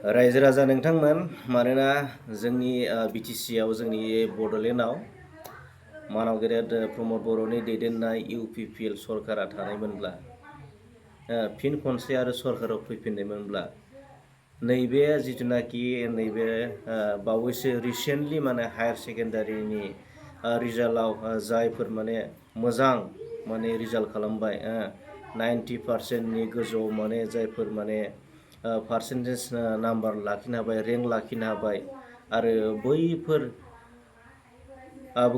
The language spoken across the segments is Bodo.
रायजो राजा नोंथांमोन मानोना जोंनि BTC आव जोंनि बड'लेण्डआव मानाव गेदेर प्रमद बर'नि दैदेननाय UPPL सरकारा थानायमोनब्ला फिन खनसे आरो सरकाराव फैफिननायमोनब्ला नैबे जिथुनाखि नैबे बावैसो रिसेन्टलि माने हायार सेकेन्डारिनि रिजाल्टआव जायफोर माने मोजां माने रिजाल्ट खालामबाय 90%नि गोजौआव माने जायफोर माने पार्सेन्टेज नाम्बार लाखिनो हाबाय रेंक लाखिनो हाबाय आरो बैफोर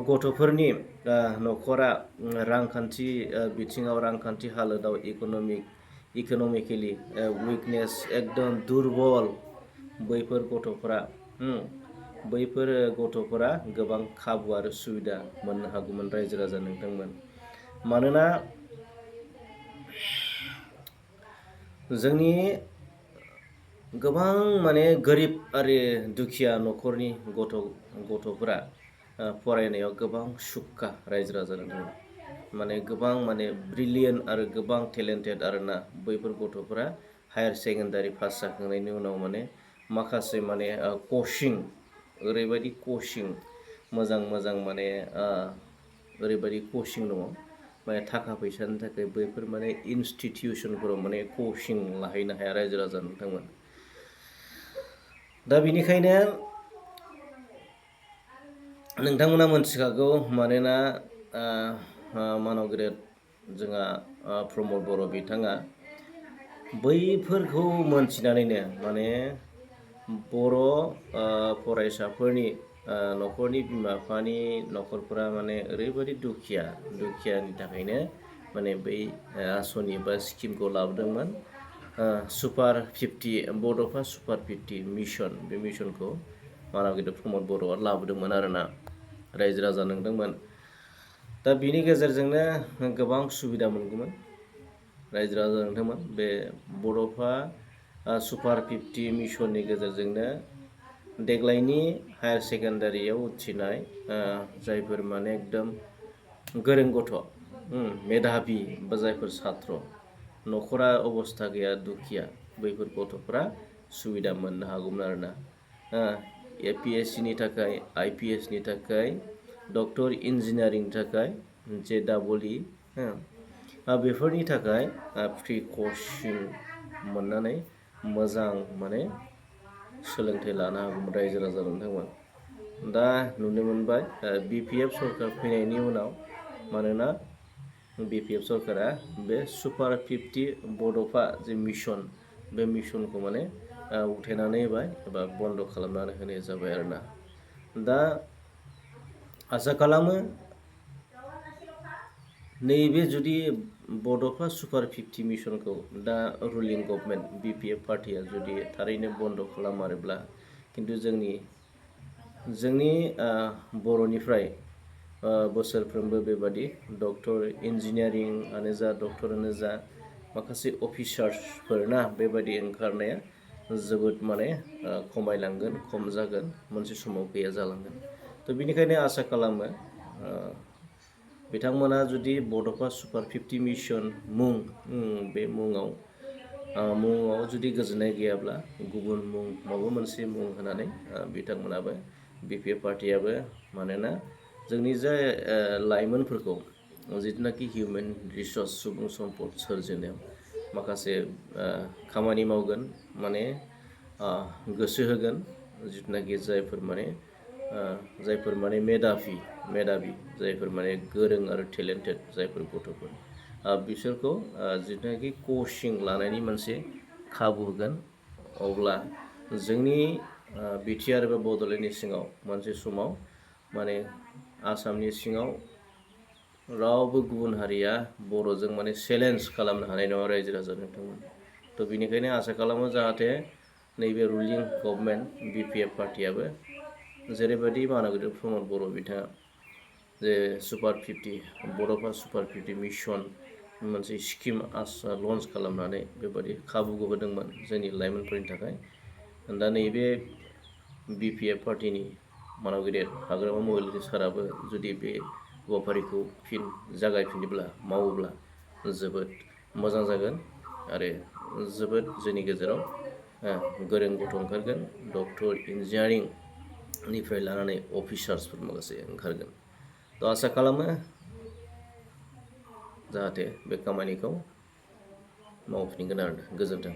गथ'फोरनि न'खरा रांखान्थि बिथिङाव रांखान्थि हालोदाव इक'नमिकेलि उइकनेस एकदम दुरबल बैफोर गथ'फोरा गोबां खाबु आरो सुबिदा मोननो हागौमोन रायजो राजा नोंथांमोन मानोना जोंनि गोबां माने गोरिब आरो दुखिया न'खरनि गथ'फोरा फरायनायाव गोबां सुक्का रायजो राजा नोंथांमोन माने गोबां माने ब्रिलियेन्ट आरो गोबां टेलेन्टेड आरोना बैफोर गथ'फोरा हायार सेकेन्डारि पास जाखांनायनि उनाव माने माखासे माने कचिं ओरैबायदि कचिं मोजां माने ओरैबायदि कचिं दङ माने थाखा फैसानि थाखाय बैफोर माने इनस्टिटिउसनफोराव माने कचिं लाहैनो हाया रायजो राजा नोंथांमोन दा बेनिखायनो नोंथांमोना मोनथिखागौ मानोना मानाव गेदेर जोंहा प्रमद बर' बिथाङा बैफोरखौ मोनथिनानैनो माने बर' फरायसाफोरनि न'खरनि बिमा बिफानि न'खरफोरा माने ओरैबायदि दुखियानि थाखायनो माने बै आसनि बा स्किमखौ लाबोदोंमोन सुपार 50 बड'फा सुपार 50 मिशन बे मिशनखौ मानाव गेदेर प्रमद बर'आ लाबोदोंमोन आरोना रायजो राजा नोंथांमोन दा बिनि गेजेरजोंनो गोबां सुबिदा मोनगौमोन रायजो राजा नोंथांमोन बे बड'फा सुपार 50 मिशननि गेजेरजोंनो देग्लायनि हायार सेकेन्डारियाव उथ्रिनाय जायफोर माने एकदम गोरों गथ' मेधाबि बा जायफोर छात्र न'खरा अबस्था गैया दुखिया बैफोर गथ'फ्रा सुबिदा मोननो हागौमोन आरोना APSCनि थाखाय IPSनि थाखाय डक्टर इन्जिनियारिंनि थाखाय JEE बेफोरनि थाखाय फ्रि कचिं मोननानै मोजां माने सोलोंथाइ लानो हागौमोन रायजो राजा नोंथांमोन दा नुनो मोनबाय BPF सरकार फैनायनि उनाव मानोना BPF सरकारा बे सुपार 50 बड'फा जे मिशन बे मिशनखौ माने उथायनानै होबाय एबा बन्द' खालामनानै होनाय जाबाय आरोना दा आसा खालामो नैबे जुदि बड'फा सुपार 50 मिशनखौ दा रुलिं गभर्नमेन्ट BPF पार्टिया जुदि थारैनो बन्द' खालामारोब्ला खिन्थु जोंनि बर'निफ्राय बोसोरफ्रोमबो बेबादि डक्टर इन्जिनियारिंआनो जा डक्टरानो जा माखासे अफिसार्सफोर ना बेबायदि ओंखारनाया जोबोद माने खमायलांगोन खम जागोन मोनसे समाव गैया जालांगोन थ' बेनिखायनो आसा खालामो बिथांमोना जुदि बड'फा सुपार 50 मिशन बे मुङाव जुदि गोजोननाय गैयाब्ला गुबुन मुं माबा मोनसे मुं होनानै बिथांमोनाबो BPF पार्टियाबो मानोना जोंनि जे लाइमोनफोरखौ जिथुनाखि हिउमेन रिसर्स सुबुं सम्पद सोरजिनायाव माखासे खामानि मावगोन माने गोसो होगोन जिथुनाखि जायफोर माने मेधाबि जायफोर माने गोरों आरो टेलेन्टेड जायफोर गथ'फोर बिसोरखौ जिथुनाखि कचिं लानायनि मोनसे खाबु होगोन अब्ला जोंनि BTR एबा बड'लेण्डनि सिङाव मोनसे समाव माने आसामनि सिङाव रावबो गुबुन हारिया बर'जों माने चेलेन्ज खालामनो हानाय नङा रायजो राजा नोंथांमोन थ' बेनिखायनो आसा खालामो जाहाथे नैबे रुलिं गभर्नमेन्ट BPF पार्टियाबो जेरैबायदि मानगोदेर प्रमद बर' बिथाङा जे सुपार 50 बड'फा सुपार 50 मिशन मोनसे स्किम लन्च खालामनानै बेबायदि खाबु होदोंमोन जोंनि लाइमोनफोरनि थाखाय दा नैबे BPF पार्टिनि मानगोदेर हाग्रामा महिलारि साराबो जुदि बे हाबाफारिखौ फिन जागायफिनोब्ला मावोब्ला जोबोद मोजां जागोन आरो जोबोद जोंनि गेजेराव गोरों गथ' ओंखारगोन डक्टर इन्जिनियारिं निफ्राय लानानै अफिसार्सफोर माखासे ओंखारगोन। थ' आसा खालामो जाहाथे बे खामानिखौ मावफिनगोन आरो गोजोन्थों।